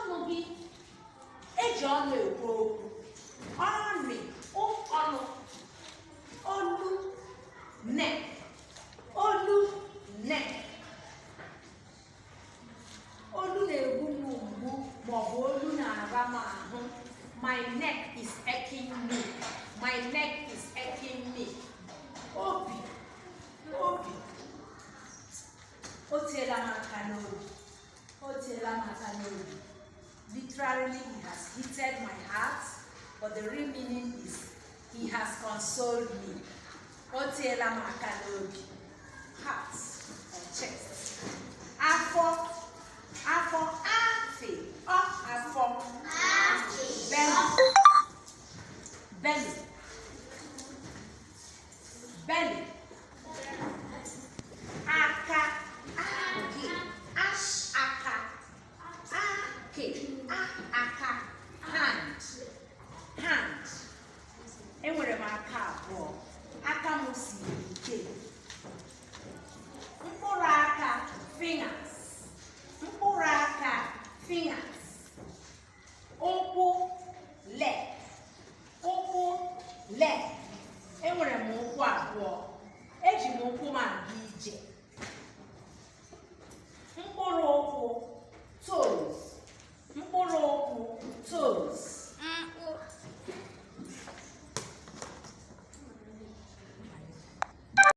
Ọnụ gị. Eji ọnụ ekwu okwu. Ọnị, ọnụ, olu, neck, olu, neck. Olu na-egbu m mgbu maọbụ olu na-ara m ahụ. My neck is aching me. My neck is aching me. Obi, obi. O tiela m aka n'obi. O tiela m aka n'obi. Literally, he has heated my heart, but the real meaning is he has consoled me. O tiela m aka n'obi. Heart or chest. Afọ, afọ, afị, ọ, afọ. Belly, belly, belly. Aka, aki, ash, aka, aki, a, aka, hand.